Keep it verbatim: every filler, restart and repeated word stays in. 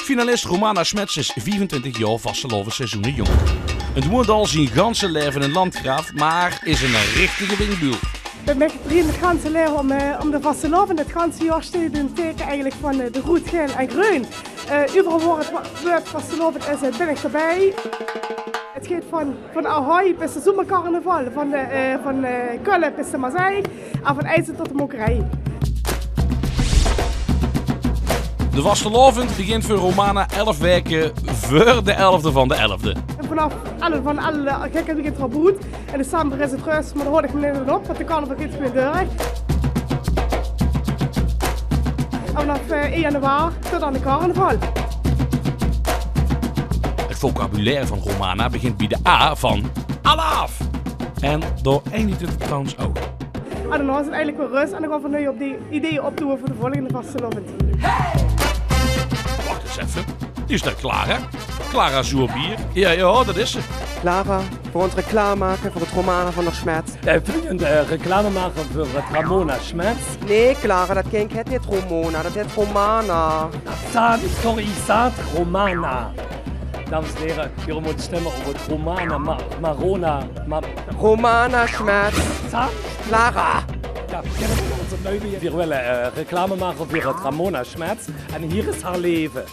Finalist Romana Schmets is viefentwintig jaor vastelaovesseizoene jónk. 't Woeënt al zien ganse laeve in Landgraaf, maar is 'n richtige windbuul. Veer mage 't drieën 't ganse laeve óm, eh, óm de vastelaovend. 't Ganse jaor steit in 't teke eigelik van, eh, de roed, gael en greun. Eh, euveral wao 't wa-, wäörd vastelaovend is, eh, bin ich d'rbie. 't Geit van, van Ahoy bis de zomercarnaval, van de, eh, van, eh, Kölle bis de Marseille en van Eijsde tot de Mokerij. De vastelaovend begint veur Romana elf waeke veur de elfde van de elfde. En vanaaf alle, van alle gekke weekend erop oet. En december is 't rös, maar dao haoj ich mich neet aan op, want de carnaval geit gewoon door. En vanaaf, eh, één januari tot aan de carnaval. 't Vocabulaire van Romana begint bie de A van alaaf. En dao eindigt 't trouwens ouch. En daonao is 't eigelik weer rös en dan gaon veer noe op die ideeën opdoeë veur de volgende vastelaovend. Wach ins effe. Die is dao, Clara. Clara Zoerbier. Jao, jao, dat is ze. Clara, veur ós reclame make veur 't Romana van der Schmets. Eh, veur 'n, eh, reclame make veur 't Ramona Schmets. Nae, Clara, dat kink, 't hèt neet Romona, dat hèt Romana. Zaan, sorry, ich zag Romana. Dames en here, geer mót stemme op 't Romana, Ma-, Marona, Ma-, Romana Schmets. Zaan. Clara. Jao, veer kènne ós nuuj, veer wille, eh, reclame make veur 't Ramona Schmets. En hie is häör laeve.